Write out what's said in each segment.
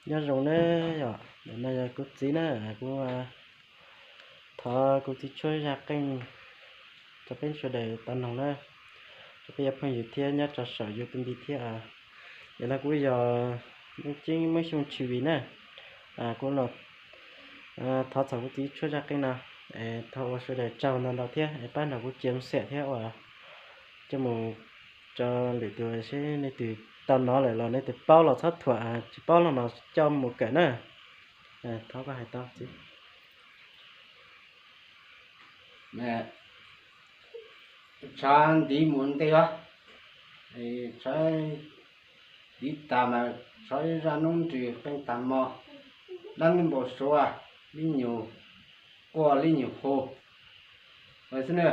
Nyob zoo na, yog ntawm no yog kuv txiv na, kuv thov kuv txiv tshuab zaj qeej rau peb sawv daws tau noog na, rau peb yog phooj ywg thiab nyob rau saum YouTube thiab. Yog no kuv yog Yeej Ceeb Muaj Xyooj Tshwm Vim na, kuv los thov txog kuv txiv tshuab zaj qeej no, thov ua sawv daws tsaug ntau ntau thiab es pab nrog kuv cia xiam thiab ua coj mus rau lwm tus seb leej twg tau hnov lawm los leej twg paub los txhob thuam, tsis paub los mas coj mus kawm na. Thov koj hais tau txiv. Tshav ntiv mus ntej os, tshav ntiv tas mas tshav zaj noob nrws qeej tas hmo, dab npaum suav, lib nyug quaj lib nyug hu xwb na.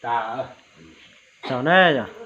Tag. Tsaug ne yog.